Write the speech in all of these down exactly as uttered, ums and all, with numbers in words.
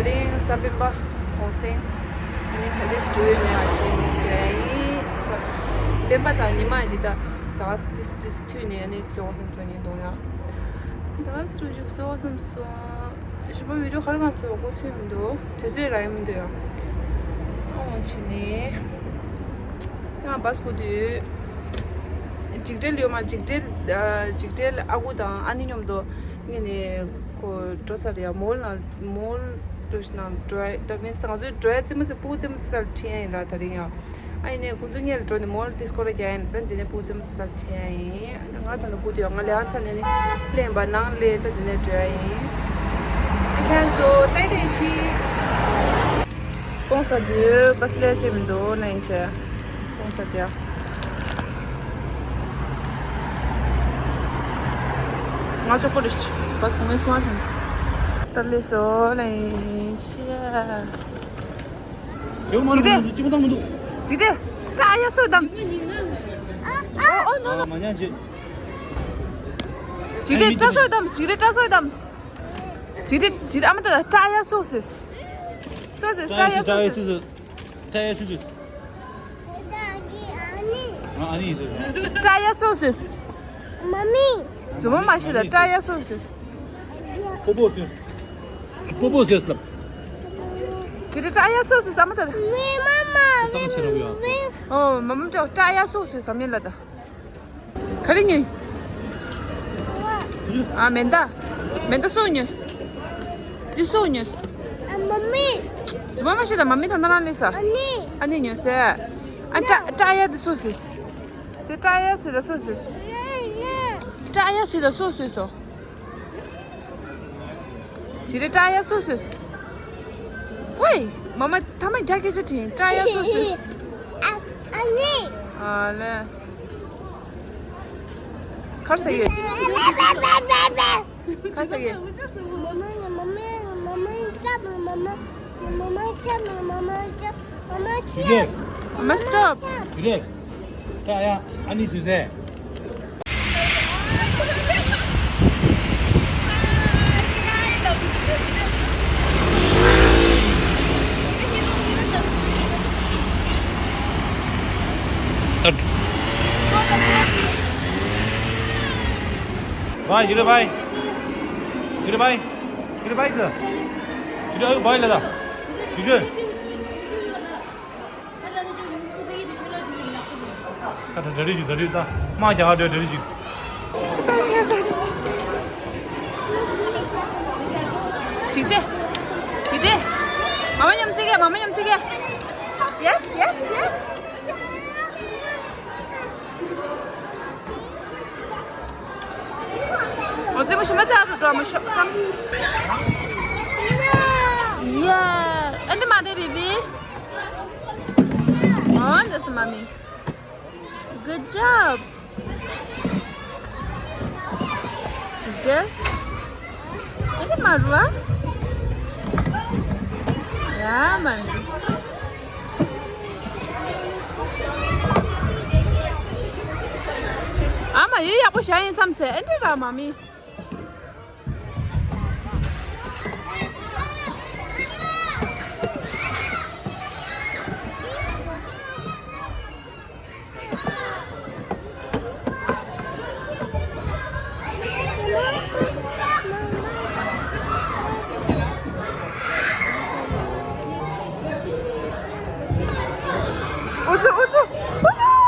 དེ་རིང་གཟའ་སྤེན་པ་གུང་སེང་། ཨ་ནི་ག་འདྲས་འགྲོ་ཡོད་མེད་ཨ་ཤེས་ནི་ཟེར་ཡིན། གཟའ་སྤེན་པ་དང་ཉི་མ་ཞིག་ད་ད་ཏིས་ཏིས་མཐུད་ནས་ཨ་ནི་ཚོགས་བསམ་ཚོགས་ཉིན་གཏོང་ཡ། ད་སུ་ཞིག་ཚོགས་བསམ་སོང་། ཞིག་པ་བི་ཌིའོ་ག་རེ་གང་སོང་གོ་ཚུད་མི་འདུག་དུས་ཚོད་རག་ཡིན་མི་འདུག་ཡ། ཨོང་ཕྱི་ནས། ཡང་བཱས་སྒུག་དུས། འཇིགས་བྲལ་ཡོད་མ། འཇིགས་བྲལ་ཨ། འཇིགས་བྲལ་ཨ་ཁུ་དང་ཨ་ནེ་མཉམ་དུ་ངེད་ནས་ཁོ་འགྲོ་ཚར་ཡ། མོལ་ནང་མོལ་འགྲོ་ནང་འགྲོ་ཡ། ད་མིན་ང་ཚོའི་འགྲོ་ཡ་རྩེད་མོ་རྩེ། སྤུ་གུ་རྩེད་མོ་རྩེ་སར་ཁྲིད་ཡ་ཡིན་ར་དེ་རིང་ཡ། ཨ་ཡིན་ནས་ཁོ་ཚོ་སྔོན་ལ་འགྲོ་ནས་མོལ་ཏིས་སྐོར་ར་རྒྱག་ཡ་ཡིན་ཟེར། དེ་ནས་སྤུ་གུ་རྩེད་མོ་རྩེ་སར་ཁྲིད་ཡ་ཡིན། ང་ད་ལྟ་སྒུག་དུས་ཡ། ང་ལས་ཨ་ཚ་ནས་ནི་སླེབས་པ་ནང་ལས་ད་དེ་ནས་འགྲོ་ཡ་ཡིན། ཁྱེད་ཚོ་ཏའི་ཏའི་ཆི། ཀོང་ས་དུས་བཱས་སླེབས་ཤེས་མི་འདུག་ལན་ཆེ། ཀོང་ས་དུས། ང་ཅོག་པོ་རེད། བཱས་གོང་ངས་སོང་བ་ཞིག་ད་ལས་སོ་ལན་ཆེ། ཡོང་མ་རུང་ཅི་མ་བཏང་མི་འདུག་ཅི་རེད། ཀྲ་ཡ་སོ་དམ། ཨོ་ཨོ་ནོ་ནོ། མ་ཉན་ཅི། ཅི་རེད། ཀྲ་སོ་དམ། ཅི་རེད། ཀྲ་སོ་དམ། ཅི་རེད། ཅི་རེད། ཨ་མ་ད་ཀྲ་ཡ་སོ་སོ། སོ་སོ་ཀྲ་ཡ་སོ་སོ། ཀྲ་ཡ་སོ་སོ། ཨ་ནི་སོ་སོ། ཀྲ་ཡ་སོ་སོ། མ་མི། རྫུན་མ་མ་བཤད་ད། ཀྲ་ཡ་སོ་སོ། པོ་པོ་སོ་སོ། པོ་པོ་སོ་སོ་ལབ། ཅི་རེད། ཀྲ་ཡ་སོ་སོ་ཨ་མ་ད་ད། མི་མ་མ། ཨོ་མ་མ་ཀྲ་ཀྲ་ཡ་སོ་སོ་ཨ་མ་ལ་ད། ག་རེ་ཉོས། ཨ་མེ་མདའ། མེ་མདའ་སུ་ཉོས། འདི་སུ་ཉོས། ཨ་མ་མི། རྫུན་མ་མ་བཤད་ད། མ་མི་ད་ནང་རང་སླེབས་ས། ཨ་ནི། ཨ་ནི་ཉོས་ཟེར། ཨ་ཀྲ་ཀྲ་ཡ་འདི་སུ་ཟོས། དེ་ཀྲ་ཡ་སུ་ད་སུ་ཟོས། ཀྲ་ཡ་སུ་ད་སུ་ཟོས་སོ། ཅི་རེད། ཀྲ་ཡ་སུ་ཟོས། ཝེ། མ་མ་ཐ་མ་རྒྱ་སྐད་ཆ་དྲིས། ཀྲ་ཡ་སུ་ཟོས། ཨ་ཨ་ནི། ཨ་ལེ། གར་ཟེར་ཡོད། གར་ཟེར་ཡོད། མ་མ་ཡ། མ་མ་ཡ། མ་མ་ཡ། ཀྲ་མ་མ་མ། མ་མ་ཡ། ཀྲ་མ་མ་མ། ཀྲ་མ་མ་ཡ། མ་མ་ཡ། ཀྲ། མ་མ་ཡ། ཀྲ། མ་མ་སི་ཊོབ། ཡ། ཨ་ནི་སུ་ཟེར། भाई, जिरे भाई, जिरे भाई, जिरे भाई, जिरे भाई, ला दा, जिरे। ད་ད་ད་རེ་ཞིག་ད་རེ་ད་མ་རྒྱ་གར་འདྲ་རེ་ཞིག་ཅི་ཅི། ཅི་ཅི། མ་མ་མཉམ་བརྩེ་གི། མ་མ་མཉམ་བརྩེ་གི། Yes, yes, yes. ཨོ་ཙེ་མོ་ཤི་མ་ཙེ་ཨ་རུ་འགྲོ་མ་ཤོག་ཙམ། Yeah. And the mother baby. Oh, that's mommy. Good job. Good girl. Ini marwa. Ya, man. Ama, ཡི་ཡག་པོ་བྱ་ཡིན་བསམ་ཚེ། ཨེ་འདྲ་ར་མ་མི། ཨུ་ཚུགས། ཨུ་ཚུགས། ཨུ་ཚུགས།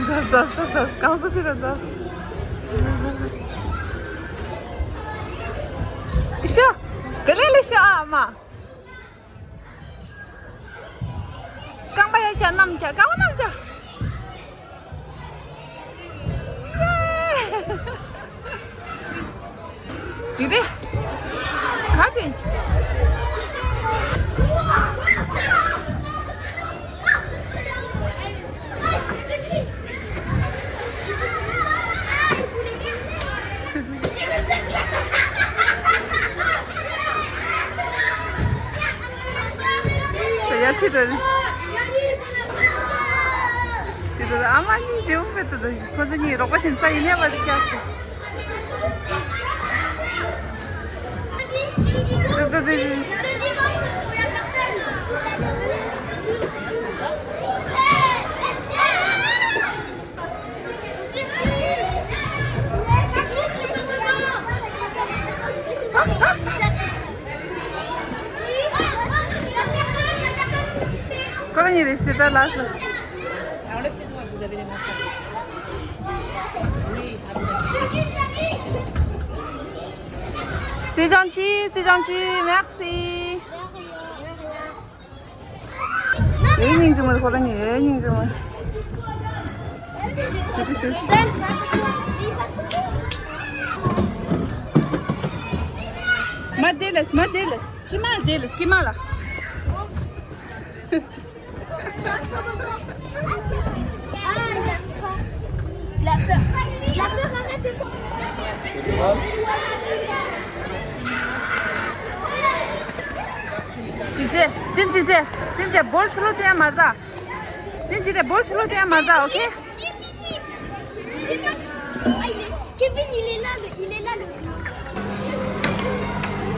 ཟ་ཟ་ཟ་ཟ། གང་སུ་ཕི་ར་ཟ། ཤ། ག་ལེ་ལེ་ཤ་ཨ་མ། རྣམས་ཀྱང་དཀའ་བ་རྣམས་ཀྱང་། ཡེ། ཅིག་རེད། ག་ཅིག་ཡར་ཁྲིད་འགྲོ་རེད། དེ་ཚོ་ཨ་མ་གཉིས་དེ་འོང་བས་དེ་ཚོ་ཁོ་ཚོ་གཉིས་རོགས་པ་བྱེད་ས་ཡིན་ནས་པ་དེ་ཀྱག་དེ་ཚོ་དེ། ཁོ་རང་ཉིད་རེད་ཤི་ད་ལགས་སོ། C'est gentil, c'est gentil, merci. ཨེ་སྙིང་རྗེ་མོ་རེད། ཁོ་རང་ཉིད་ཨེ་སྙིང་རྗེ་མོ་རེད། ཞུ་དུ་ཞུ། མ་དེ་ལས་མ་དེ་ལས་ཀི་མ་དེ་ལས་ཀི་མ་ལ། La peur. La peur, arrête. ཅིག་ཅེ། ཏིན་ཅིག་ཅེ། ཏིན་ཅེ་བོལ་ཆུ་ལོ་ཏེ་མར་ད། ཏིན་ཅིག་ཅེ་བོལ་ཆུ་ལོ་ཏེ་མར་ད། ཨོ་ཁེ། Kevin, il est là, le, il est là, le.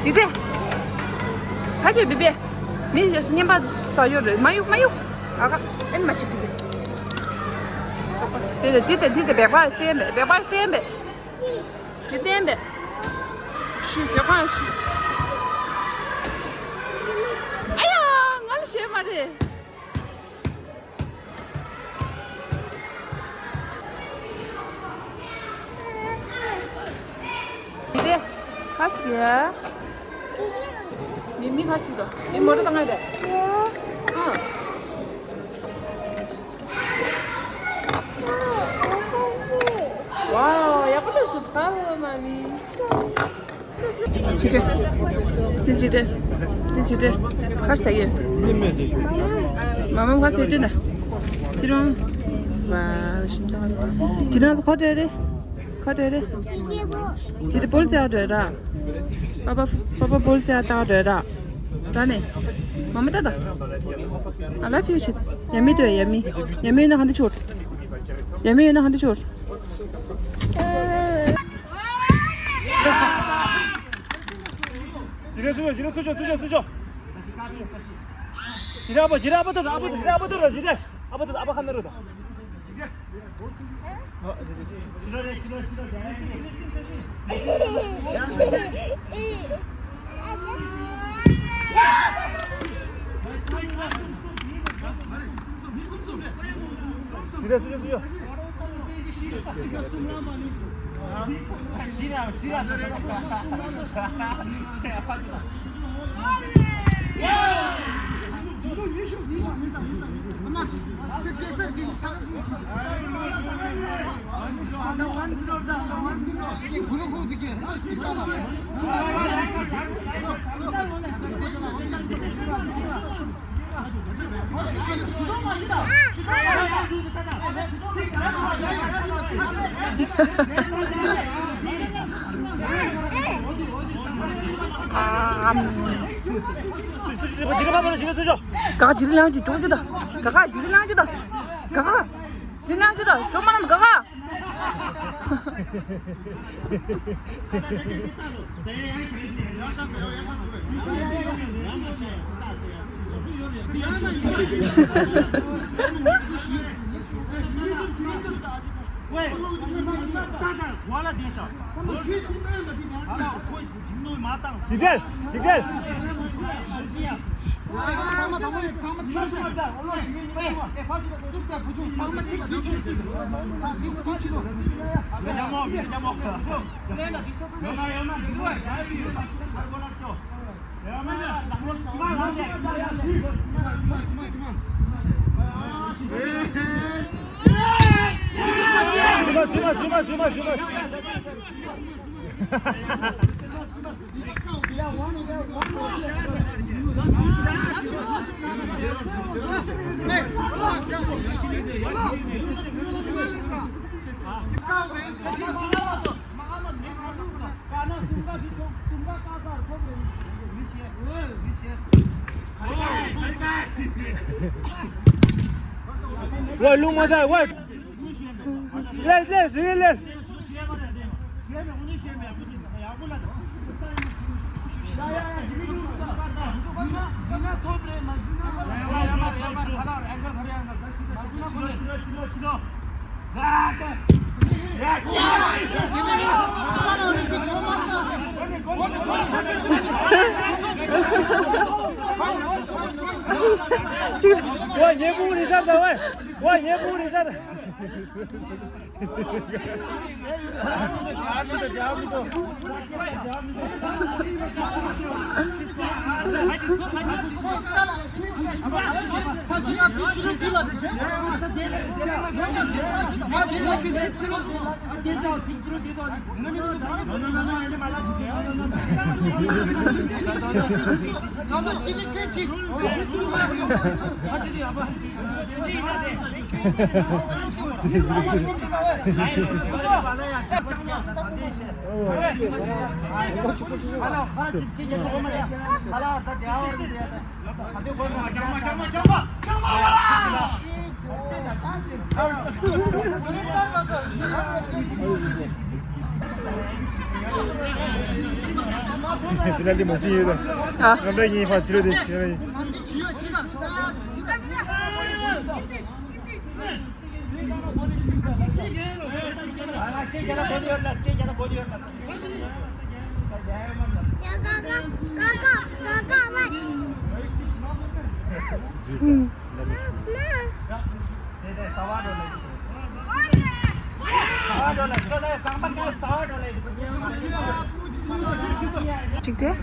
ཅིག་ཅེ། ཁ་ཆེ་བི་བི། མི་ཡོད་ཤི་ཉན་པ་ས་ཡོད་རེད། མ་གཡུག་མ་གཡུག་ཨ་ཁ། ཨེན་མ་ཆེ་བི་བི། དེ་དེ་དེ་དེ་དེ་བེག་པ་སྟེན་པས། བེག་པ་སྟེན་པས། དེ་སྟེན་པས། ཤི་བེག་པ་ཤི། ཨ་ཡ། ང་ལ་ཤེས་མ་རེད། དེ་ཁ་ཞིག་ཡ། མི་མི་ཁ་ཞིག་དང་མི་མོ་རེ་དང་ང་རེ། ཨ། ཝའོ། ཡག་པོ་ལས་སུ་ཕ་བོ་མ་མི། ཅི་སྟེ། དེ་ཅི་སྟེ། དེ་ཅི་སྟེ། ཁར་ཟ་གི། མ་མ་ཁར་ཟ་དེ་ན། ཅི་རང་། ཝའོ། ཞིམ་ཐང་། ཅི་རང་ཁོ་སྤྲད་རེད། ཁོ་སྤྲད་རེད། ཅི་སྟེ་བོལ་ཙེ་ཨ་སྤྲད་ར། པ་པ་པ་པ་བོལ་ཙེ་ཨ་ཏག་སྤྲད་ར། ད་ནས། མ་མ་ཏ་ཏ། I love you ཤིད། ཡ་མི་དོ་ཡ་མི། ཡ་མི་ཡོད་ན་ཧན་ཏི་ཆོར། ཡ་མི་ཡོད་ན་ཧན་ཏི་ཆོར། ཞི་རེ་སུ་ཞོ། ཞི་རེ་སུ་ཞོ། སུ་ཞོ། སུ་ཞོ། ཞི་རེ་ཨ་པ། ཞི་རེ་ཨ་པ་ཏོ། ཨ་པ་ཏོ། ཞི་རེ་ཨ་པ་ཏོ་ར། ཞི་རེ་ཨ་པ་ཏོ། ཨ་པ་ཁ་ན་རོ་ཏོ། ཞི་རེ་རེ། ཞི་རེ་ཞི་རེ། ཞི་རེ་སུ་ཞོ། སུ་ཞོ། ག་ག་ཇི་ལི་ལང་ཅུ་ཅོག་ཅུ་ད། ག་ག་ཇི་ལི་ལང་ཅུ་ད། ག་ག་ཇི་ལི་ལང་ཅུ་ད། ག་ག་ཇི་ལི་ལང་ཅུ་ད། ཅོ་མ་ནམ་ག་ག། ཇི་འདྲ་ཇི་འདྲ། ཝེ། རླུང་མ་ཆག་ཝེ། ལེས་ལེས་རི་ལེས། ཝེ། ཉེ་པོ་རི་སར་ད་ཝེ། ཝེ། ཉེ་པོ་རི་སར། དེ་ལ་འདི་མ་ཤེས་ཡོད་ད། ཨ། རྣམ་པ་གཉིས་ཕར་ཕྱི་ལོགས་དེ་ཤེས་ཡོད། ཅིག་ཏེ།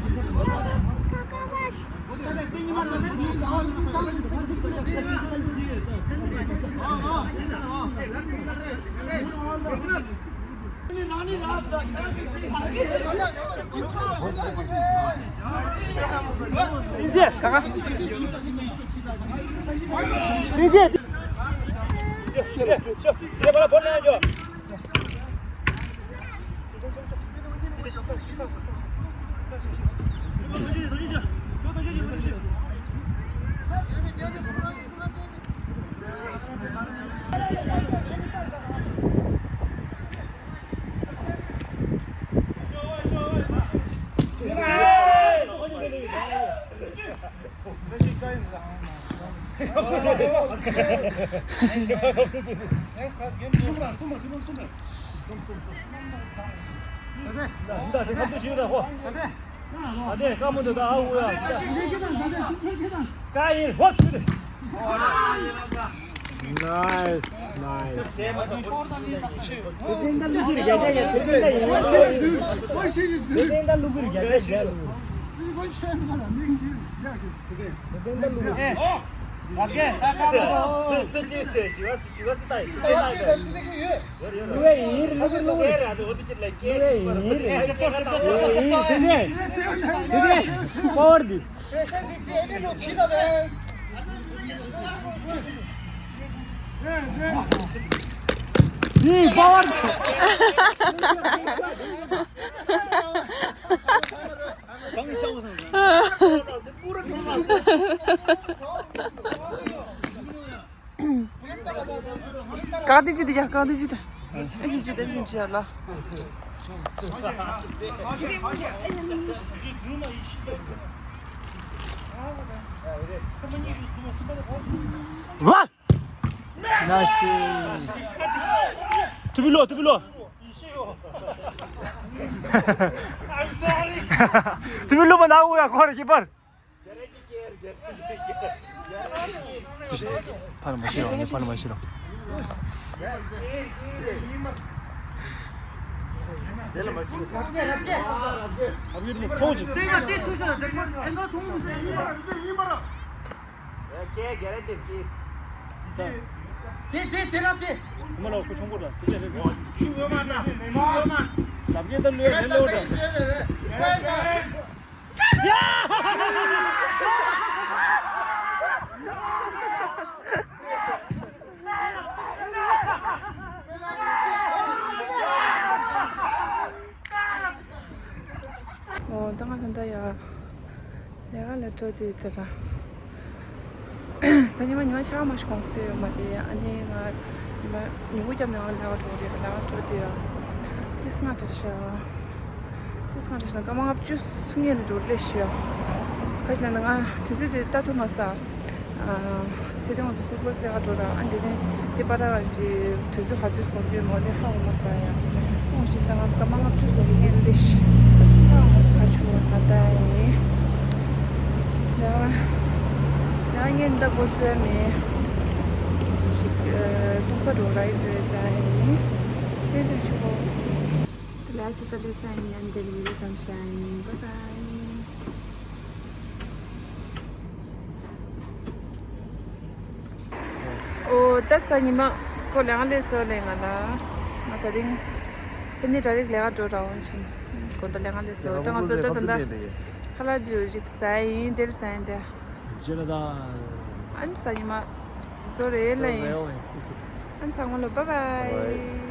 Nice, nice. གང་དེ་ཅི་དེ་ཡ། གང་དེ་ཅི་དེ། ཨེ་ཅི་ཅི་དེ་ཅི་ཅི་ཡ་ལ། ཝ། ན་ཤི། ཐུ་བི་ལོ། ཐུ་བི་ལོ། ཐུ་བི་ལོ་མ་ན་འུ་ཡ་ཁོ་ར་ཁྱི་པར། ཕར་མ་ཤི་རོགས། ཕར་མ་ཤི་རོགས། དེ་དེ་དེ་ར་དེ། ཁོ་མོ་ལ་ཁོ་ཆུང་པོ་འདྲ་དེ་འདྲ་རེད། ཤུགས་ཡོད་མ་ན་ཤུགས་ཡོད་མ། ཞབས་རྗེས་ད་ལོས་རེད་ལོས་འདྲ། ཨོ་ད་ང་ད་ལྟ་ཡ་ལས་ཀ་ལ་འགྲོ་དུས་དེ་ར། སང་ཉིན་མ་ཉི་མ་ཆ་མ་ཞིག་གོང་སུ་ཡོད་མ་རེད། ཨ་ནི་ང་ཉི་མ་ཉིན་གུང་རྒྱབ་ནས་ང་ལས་ཀ་འགྲོ་རེད། ལས་ཀ་འགྲོ་དུས་ཡ་ཏིས་ང་འདྲ་ཤག་ཏིས་ང་འདྲ་ཤག་སྐར་མ་ལྔ་བཅུ་སྔོན་ལ་འགྲོ་ལེ་ཤི་ཡ། ཁ་ཤས་ན་ང་དུས་ཚོད་དེ་ལྟ་ཐུབ་མ་སོང་། ཚེ་ཏན་ང་ཚོ་ཧྥུ་ཊི་བོལ་རྩེ་ག་འགྲོ་ར། ཨ་འདི་ནས་འདི་པ་ར་ཞིག་དུས་ཚོད་ག་ཚོད་སྐོར་རྒྱུ་མོ་ནི་ཧ་གོ་མ་སོང་ཡ། ཁོང་ཞིག་ད་ང་སྐར་མ་ལྔ་བཅུ་སྐོར་རྒྱུ་ངས་ལེ་ཤི་ཧ་གོ་མ་སོང་། ག་ཆུ་བ་ད་ད་ཡིན། ཡ་ཡ་ངས་འདི་པོ་ཚོད་མེད་ཞིག་ཏུང་ས་འགྲོ་ར་ཡིན། ད་ད་ཡིན། ཁྱེད་དུ་ཆུ་བོ། དེ་ལ་ཤི་ས་ལེ་ས་ཡིན། ཡང་འདི་ལ་ཡིན་ལེ་སམ་ཤ་ཡིན། བ་བ་ཡིན། ཨོ་ད་སང་ཉི་མ་ཁོ་ལས་ཀ་ལས་སོ་ལས་ང་ལ་ང་དེ་རིང་ཕན་ནི་གྲ་རིག་ལས་ཀ་འགྲོ་ར་འོང་ཞིང་ཁོ་ད་ལས་ཀ་ལས་སོ། ད་ང་ཚོ་ད་ད་ད་ཁ་ལག་ཅིག་ཟ་ཡིན། དེར་ཟ་ཡིན་དེ། ཨ་ནི་སང་ཉི་མ་ཚོ་རེ་ལ་ཡིན། ཨ་ནི་ཚང་མ་ལ་བ་བ་ཡིན།